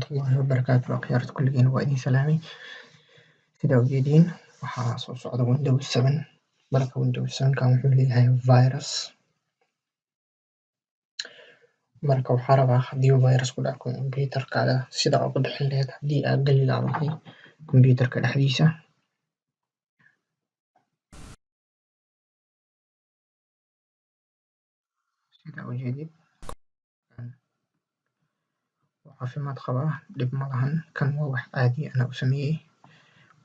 Waraxmatullaahi wabarakaatu. Akhyaarta kulligiin waa idin salaamay. Sidaa ujeediin, waxaa soo socda Windows 7. Marka Windows 7 kan wuxuu leeyahay virus. Marka waxaa rabaa, haddii uu virus ku dhaco computerkaaga, sida uga bixin lahayd haddii aad geli lahayd computerka dhexdiisa. Sidaa ujeedid, wuu caafimaad qabaa, dhib ma lahan. Kan waa wax caadi anaa u sameeyey,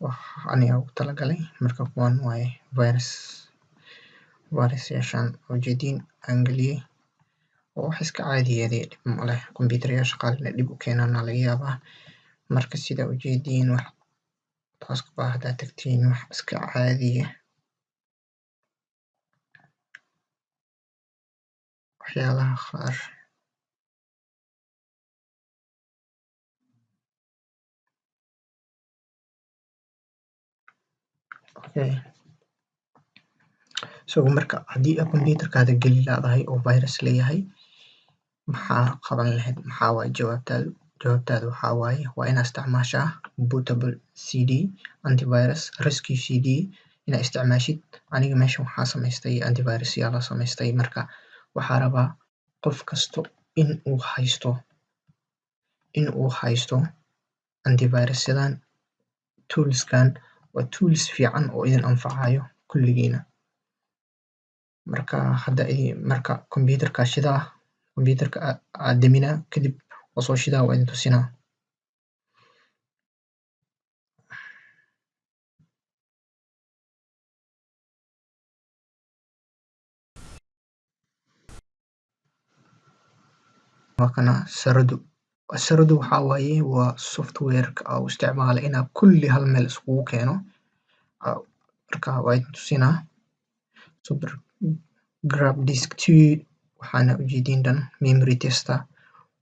wax aniga ugu talagalay. Marka kuwan waaye virus, virus yeeshaan ujeediin aan geliyey oo wax iska caadiyeeday, dhib ma leh. Computeryaasha qaar inay dhib u keenaana laga yaabaa. Marka sida ujeediin, wax taskbar haddaad tagtiin, wax iska caadiya, waxyaalaha qaar. Okay, so marka haddii aad computerkaada geli laadahay oo virus leeyahay, maxaa qaban lahayd? Maxaa waaye jawaabtaadu? Jawaabtaadu waxaa waaye, waa inaad isticmaashaa bootable CD antivirus, rescue CD inaad isticmaashid. Aniga meeshan waxaa samaystay antivirus yaa la samaystay. Marka waxaa rabaa qof kasto in uu haysto antivirusyadan. Toolskan waa tools fiican oo idin anfacayo kulligiina. Marka hadda marka computerka shidaa, computerka aad deminaa, kadib waa soo shidaa, waa idin tusinaa. Waa kana Saradu. Saradu waxaa waaye waa softwareka aa u isticmaala inaa kulli hal meel iskugu keeno. Marka waa idin tusinaa. Super Grub Disk 2, waxaana ujeediin dhan, memory tester,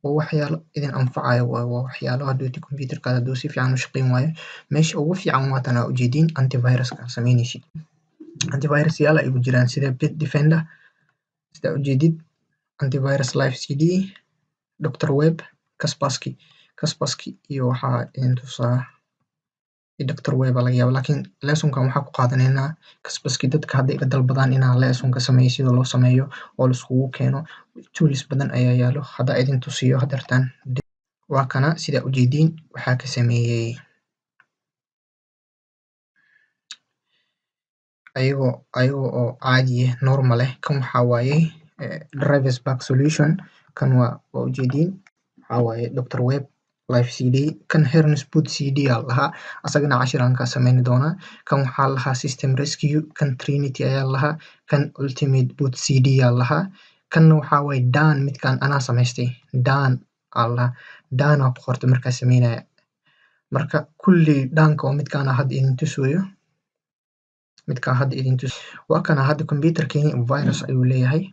waa waxyaalo idin anfacayo. Waa waxyaalo hadhooti computerkaada hadduu si fiican u shaqeyn waayo, meesha ugu fiican waa tan aa ujeediin antiviruska aad sameynaysid. Antivirus yaal ay ugu jiraan, sida Bitdefender, sida ujeedid, antivirus live CD, Dr Web, Kaspersky. Kaspersky iyo waxaa idin tusaa Dr Web aa laga yaaba, laakiin lessonkan waxaa ku qaadanaynaa Kaspersky. Dadka hadda iga dalbadaan inaan lesson ka sameeyo sida loo sameeyo oo laiskugu keeno, tools badan ayaa yaalo hadda idin tusiyo hadeertaan. Waa kana, sida ujeediin, waxaa ka sameeyey ayagoo oo caadi ah, normal ah. Kan waxaa waaye drivers pack solution. Kan waa ujeediin, waxaa waaye Dr Web live CD. Kan Hiren's Boot CD aa lahaa, asagana cashir aan ka sameyni doonaa. Kan waxaa lahaa System Rescue. Kan Trinity ayaa lahaa. Kan Ultimate Boot CD aa lahaa. Kanna waxaa waaye Dan. Midkan anaa samaystay, Dan aa lahaa, Dan aa ku qortay markaa sameynaya. Marka kulli Danka oo midkaan hadda idin tusayo, midkaan hadda idin tus, waa kana. Hadda computerkeeni virus ayuu leeyahay.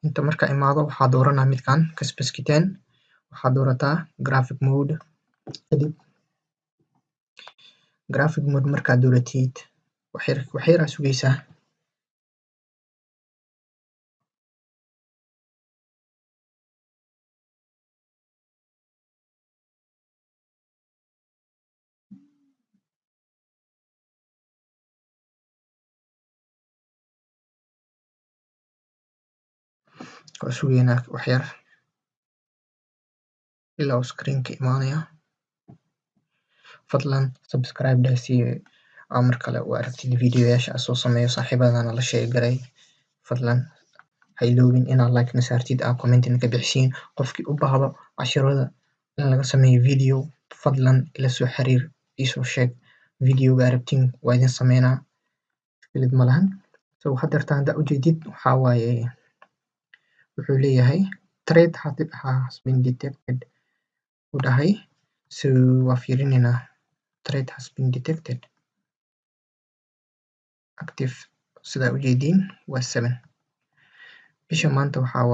Inta marka imaado, waxaa dooranaa midkaan Kaspersky 10. Waxaa doorataa graphic mode. Kadib graphic mode markaad dooratid, wax yar aa sugaysaa. Waa sugaynaa wax yar ilaa uu screenka imaanaya. Fadlan subscribe dheh si aa mar kale u aragtid videoyaasha aan soo sameeyo. Saaxiibadana la share garay. Fadlan ha iloobin inaad like na saartid, aa commentina ka bixisiin. Qofkii u baahdo cashirada in laga sameeyo video, fadlan ila soo xiriir, iisoo sheeg videoga rabtiin, waa idin sameynaa, mushkilad ma lahan. So hadeertaan haddaa ujeedid, waxaa waaye wuxuu leeyahay "Threat has been detected" uu dhahay. So waa fiirinaynaa. Threat has been detected, active, sidaa ujeediin, waa 7. Bisha maanta waxaa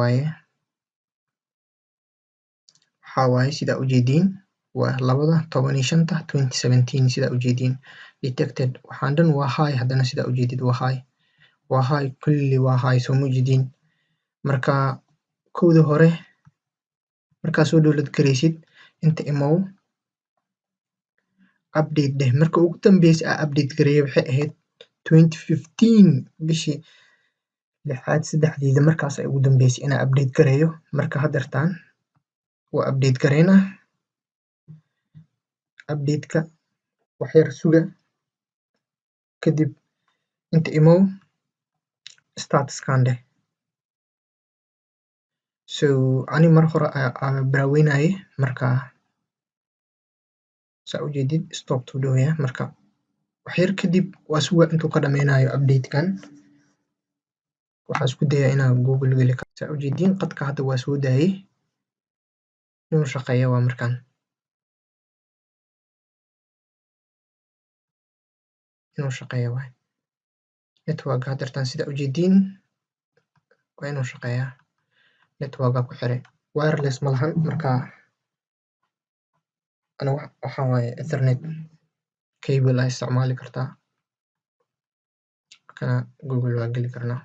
waaye, sidaa ujeediin, waa 2/15/2017. Sidaa ujeediin, detected, waxaan dhan waa high. Haddana sidaa ujeedid, waa high, waa high, kulli waa high, soo ma ujeediin? Marka kowda hore markaa soo download garaysid, inta imow. Update dheh. Marka ugu dambeysay aa update gareeyay waxay ahayd 2015 bishii lixaad 3deeda. Markaas ay ugu dambeysay inaa update gareeyo. Marka hadeertaan waa update gareynaa. Update-ka wax yar suga, kadib inta imow, statuskan dheh. So ani mar hore aa baraaweynaaye. Marka saa ujeedid, stop tuu dhahaya. Marka wax yar kadib waa suga intuu ka dhameynayo update-kan. Waxaa isku dayaa inaan Google geli. Saa ujeediin, qadka hadda waa soo daayay, inuu shaqeeyo waa markaan inuu shaqeeyo waay. Network hadeertaan sida ujeediin waa inuu shaqeeyaa. Network ku xiray, wireless ma lahan. Marka ana waxaa waaye ethernet cable aa isticmaali kartaa. Kana Google waa geli karnaa,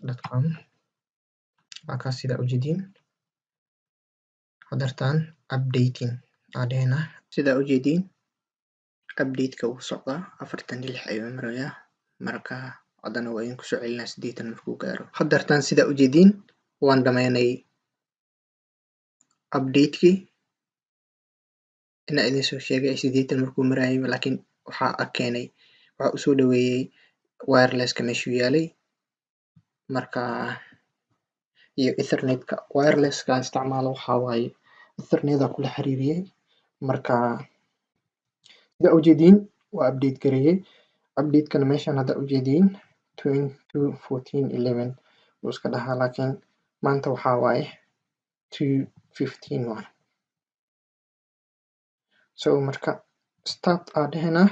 google.com waa kaas. Sidaa ujeediin, hadeertaan updating aa dhehenaa. Sidaa ujeediin, update-ka wuu socdaa, 46 ayuu marayaa. Marka haddana waa idinku soo celinaa 80 markuu gaaro. Hadeertaan sidaa ujeediin, waan dhameynay update-kii. Inaa idin soo sheegay 80 markuu marayay, laakiin waxaa keenay, waxaa usoo dhaweeyey wirelesska meeshuu yaalay marka iyo ethernetka. Wirelesska aan isticmaalo waxaa waaye ethernet aa kula xiriiriyey. Marka sida ujeediin, waa update gareeyey. Update-kana meeshan hadda ujeediin 22 14 11 wuu iska dhahaa, laakiin maanta waxaa waaye 2:15 waay. So marka start aa dhehenaa.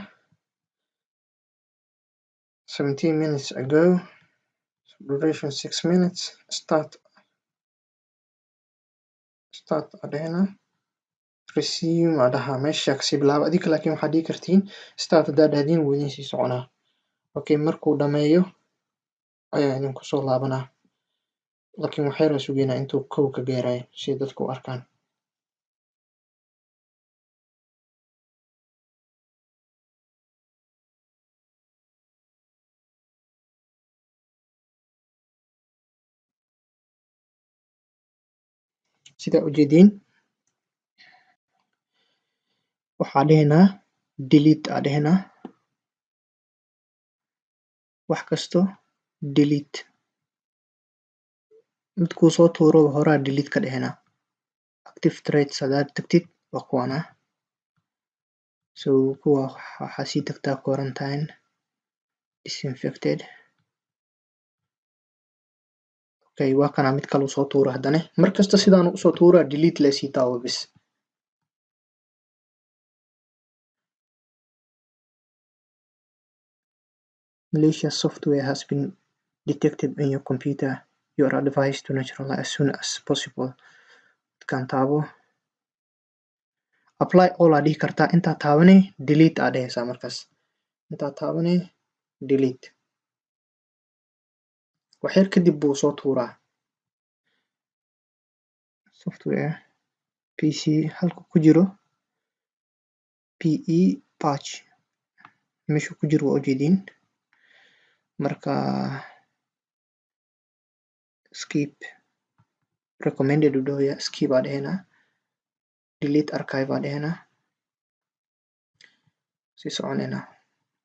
17 minutes ago, duration 6 minutes. Start, start aa dhehenaa, resume aa dhahaa, meesha kasii bilaaba adinka. Laakiin waxaa dhihi kartiin start. Haddaa dhahdiin, wuu idin sii soconaa. Okay, markuu dhameeyo ayaa idinku soo laabanaa, laakiin wax yar aan sugeynaa intuu kow ka gaarayo si dadku u arkaan. Sidaa ujeediin, waxaa dhehenaa delete aa dhehenaa. Wax kasto delete, midkuu soo tuuro horaa delete ka dhehenaa. Active threats hadaad tagtid, waa kuwana. So kuwa waxaa sii tagtaa quarantine, disinfected. Okay, waa kana mid kale soo tuura. Haddana markasta sidaan usoo tuura, delete lee sii taabo bis. Malicious software has been detected in your computer. You are advised to neutralize as soon as possible. Kan taabo, apply all aa dhihi kartaa. Intaa taabanay, delete aa dhehaysaa. Markaas intaa taabanay, delete. Wax yar kadib buu soo tuuraa software. PC halku ku jiro, PE patch meeshuu ku jiro waa ujeediin. Marka skip recommended uu dhahoyaa, skip aa dhehenaa, delete archive aa dhehenaa, sii soconeynaa.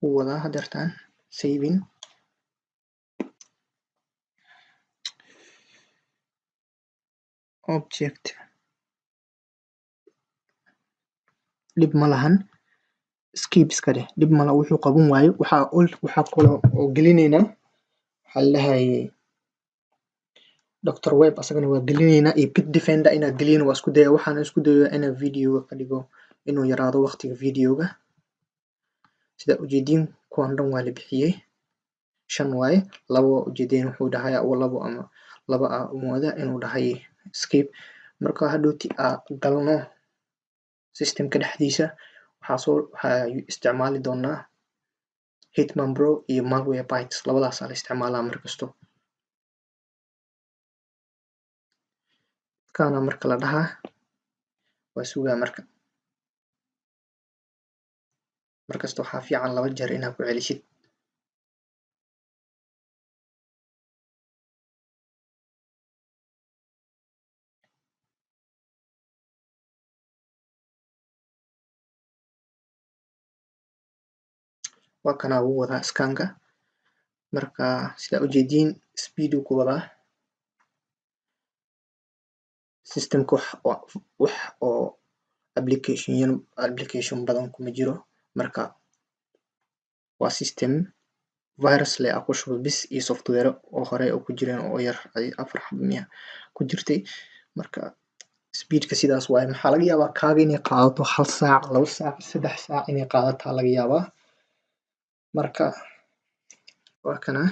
Wuu wadaa hadeertaan saving. Object dhib ma lahan, skip iska dheh, dhib mala wuxuu qaban waayo. Waxaa kaloo oo gelineynaa, waxaa la dhahayay Dr Web, asagana waa gelineynaa, iyo Bitdefender inaa geliyana waa isku daya. Waxaan isku dayaa inaa videoga ka dhigo inuu yaraado waqtiga videoga. Sidaa ujeediin, kuwan dhan waa la bixiyey, shan waaye. Labo waa ujeedeen, wuxuu dhahayaa labo ama laba aa mooda inuu dhahay skip. Marka hadhowti aa galno systemka dhexdiisa, waxaa isticmaali doonaa Hitman Pro iyo Malwarebytes. Labadaasaa la isticmaalaa markasto. Kana marka la dhahaa waa sugaa. Marka markasta waxaa fiican 2 jeer inaad ku celisid. Waa kanaa, wuu wadaa scanka. Marka sidaa ujeediin, speed uu ku wadaa systemka. Wax oo application badan kuma jiro. Marka waa system virus le aa ku shubo bis iyo software oo hore oo ku jireen oo yar, 4 xabo miya ku jirtay. Marka speedka sidaas waaye. Maxaa laga yaabaa kaaga inay qaadato 1 saac, 2 saac, 3 saac inay qaadataa laga yaabaa. Marka waa kana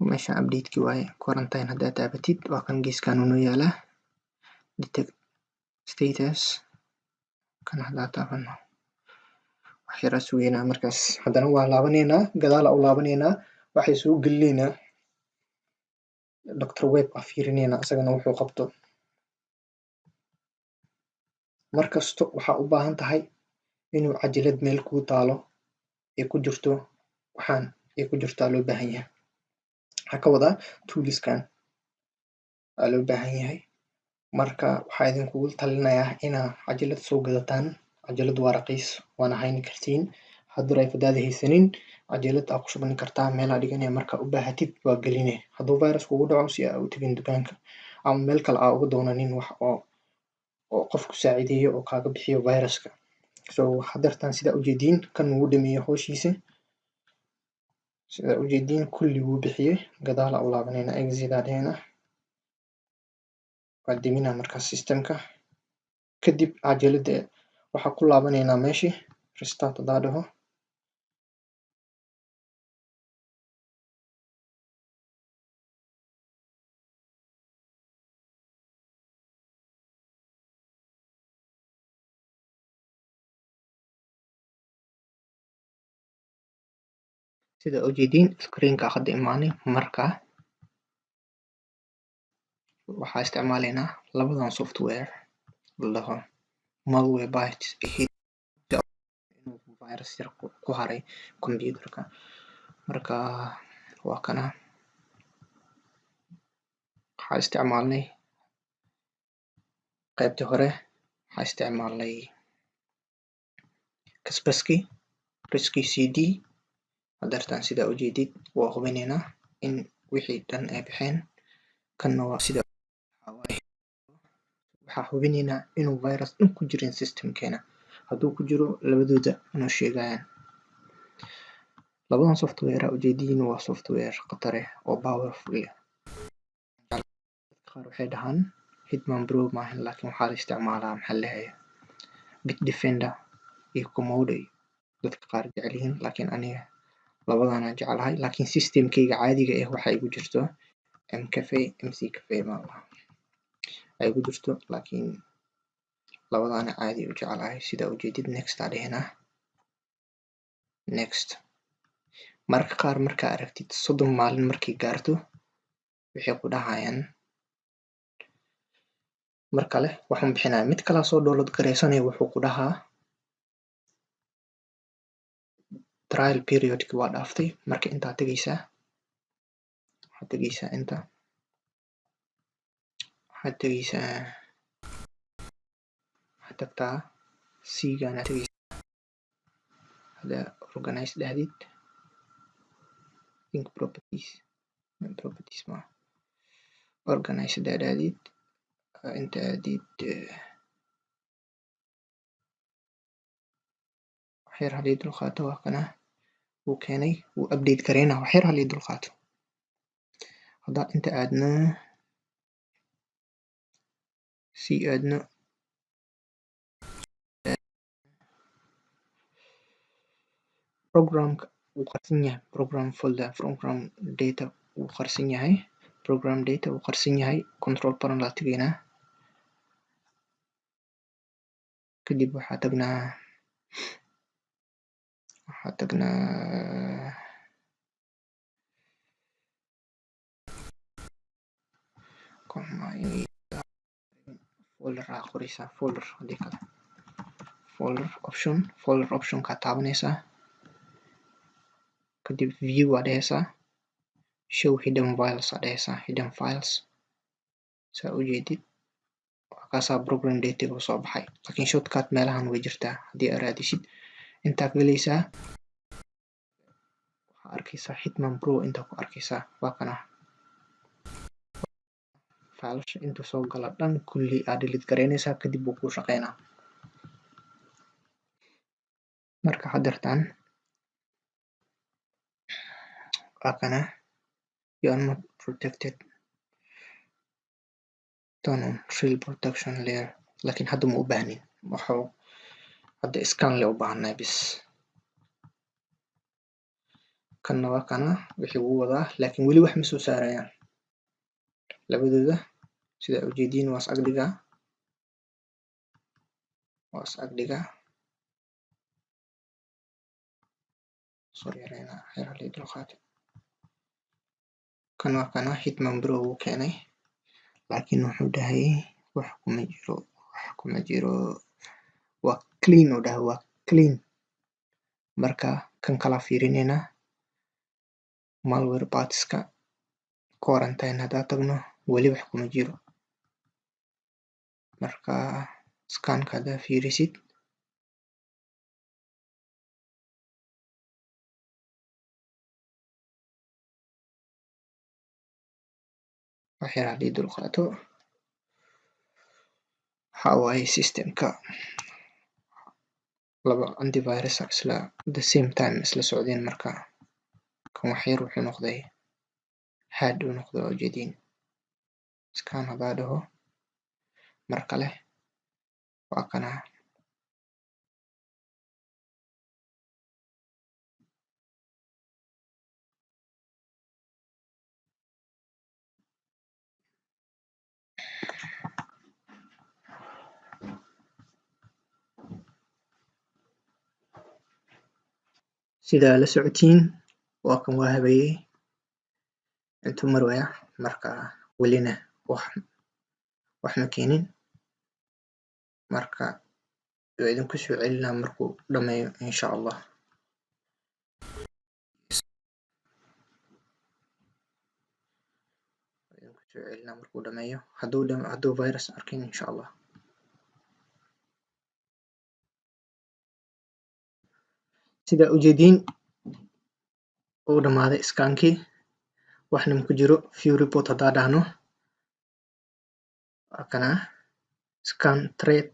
meesha update-ki waaye. Quarantine haddaa taabatid, waa kan geeskan uu noo yaalaa, detect status. Kan haddaa taabano, wax yaraa sugeynaa. Markaas haddana waa laabaneynaa, gadaala u laabaneynaa, waxay soo gelineynaa Dr Web, aa fiirineynaa isagana wuxuu qabto. Markasto waxaa u baahan tahay inuu cajalad meel kuu taalo ay ku jirto, waxaan ay ku jirtaa loo baahan yahay. Waxaa ka wadaa toolskan aa loo baahan yahay. Marka waxaa idinkugu talinayaa inaa cajalad soo gadataan. Cajalad waa raqiis, waana hayni kartiin. Hard drive hadaad haysanin, cajalad aa ku shuban kartaa, meelaa dhiganaya, markaa u baahatid waa geline. Hadduu virus kugu dhaco, si aa u tegin dukaanka ama meel kale aa uga doonanin wax oo qof ku saacideeyo oo kaaga bixiyo viruska. So hadeertan sidaa ujeediin, kan wuu dhameeyey howshiisa. Sidaa ujeediin, kulli wuu bixiyey. Gadaala u laabanayna, exit aa dhehena, waa deminaa markaas systemka. Kadib cajalada waxaa ku laabanaynaa meeshii. Restart hadaa dhaho, sida ujeediin, screenka hadda imaanay. Marka waxaa isticmaalaynaa labadan software la dhaho Malwarebytes, inuu virus yar ku haray computerka. Marka waa kana, waxaa isticmaalnay qaybtii hore, waxaa isticmaalnay Kaspersky Rescue CD. Hadeertan sidaa ujeedid, waa hubineynaa in wixii dhan ay baxeen. Kanna waa sida waxaa hubineynaa inuu virus dhan ku jirin systemkeena. Hadduu ku jiro, labadooda inoo sheegayaan. Labadan software aa ujeediin waa software khatar eh oo powerful ah. Qaar waxay dhahaan Hitman Pro maahan, laakiin waxaa la isticmaalaa, maxaa la dhahaye, Bitdefender iyo Comodo dadka qaar jecel yihiin, laakiin aniga labadana jeclahay. Laakiin systemkayga caadiga ah waxaa igu jirto McAfee, MC Cafe baa la ay igu jirto, laakiin labadana caadi u jeclahay. Sidaa ujeedid, next aa dhehenaa, next. Mararka qaar markaa aragtid 30 maalin markay gaarto, waxay ku dhahayaan mar kale waxaan bixinaya mid kalaa soo download gareysanaya. Wuxuu ku dhahaa trial periodki waa dhaaftay. Marka intaa tegeysaa, waxaad tegeysaa inta, waxaad tegeysaa, waxaad tagtaa C-gana tegeysaa. Hada organize dhahdid, think properties, properties ma organize hadaa dhahdid, inta aadid, waxyar halii dulqaato. Waa kana, wuu keenay, wuu update gareynaa. Waxyar halii dulqaato. Haddaa inta aadno, sii aadno programka, wuu qarsan yahay. Program folder, program data wuu qarsan yahay, program data wuu qarsan yahay. Control panel aa tegaynaa. Kadib waxaa tagnaa Xumahay, folder aa qoreysaa, folder hadii kale folder option, folder option kaa taabanaysaa, kadib view aa dhehaysaa, show hidden files aa dhehaysaa, hidden files. Saa ujeedid, kaasaa program data uu soo baxay, laakiin shortcut meelahan way jirtaa haddii aad raadisid. Intaa galaysaa, waxaa arkaysaa Hitman Pro, intaa ku arkaysaa. Waa kana failasha inta soo gala dhan kulli aa delete gareynaysaa, kadib wuu kuu shaqeynaa. Marka hadeertaan waa kana, you are not protected, turn on real protection layer, laakiin hadda ma u baahnin. Waxuu hadda scan le u baahannahay bis. Kanna waa kana, wixii wuu wadaa, laakiin weli wax ma soo saarayaan labadooda. Sida ujeediin, waa is agdhigaa, waa is agdhigaa. Soo yareynaa xeer halii dulqaate. Kan waa kana, Hitman Pro wuu keenay, laakiin wuxuu dhahay wax kuma jiro, wax kuma jiro, waa clean uu dhahay, waa clean. Marka kan kala fiirineynaa, Malwarebyteska quarantine haddaa tagno, weli wax kuma jiro. Marka scanka haddaa fiirisid, wax yar haddii dulqaato, waxaa waaye systemka laba antivirus isla the same time isla socdeen. Marka kan wax yar wuxuu noqday hard uu noqday, waa ujeediin. Scan haddaa dhaho mar kale, waa kana. Sidaa la socotiin, waa kan, waa habeeyey, intuu marwaya. Marka welina wax ma keenin. Marka waa idinku soo celinaa markuu dhameeyo, insha Allah. Idinku soo celinaa markuu dhameeyo, hadduu virus arkin, insha Allah. Sidaa ujeediin, uu dhamaaday scankii, waxna maku jiro. View report haddaa dhahno, waa kana, scan threat,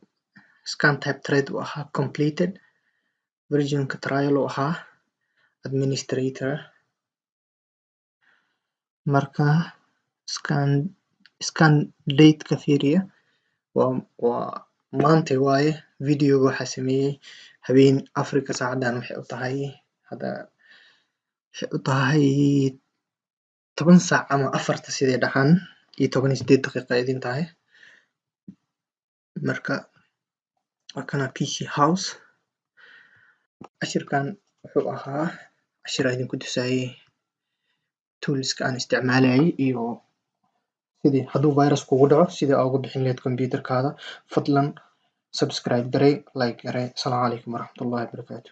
scan type threat uu ahaa, completed, versionka trial uu ahaa, administrator. Marka scan date ka fiiriya, waa maanta waaye. Videoga waxaa sameeyey habeen Africa, saacadan waxay u tahay hadda, waxay u tahay 10 saac ama 4ta siday dhahaan iyo 18 daqiiqa idin tahay. Marka waa kana PC House. Cashirkan wuxuu ahaa cashir aan idinku tusaayey toolska aan isticmaalayay iyo sidii hadduu virus kugu dhaco sidii aa uga bixin lahayd computerkaada. Fadlan subscribe garey, like garey. Asalaamu calaykum waraxmatullahi wabarakaatu.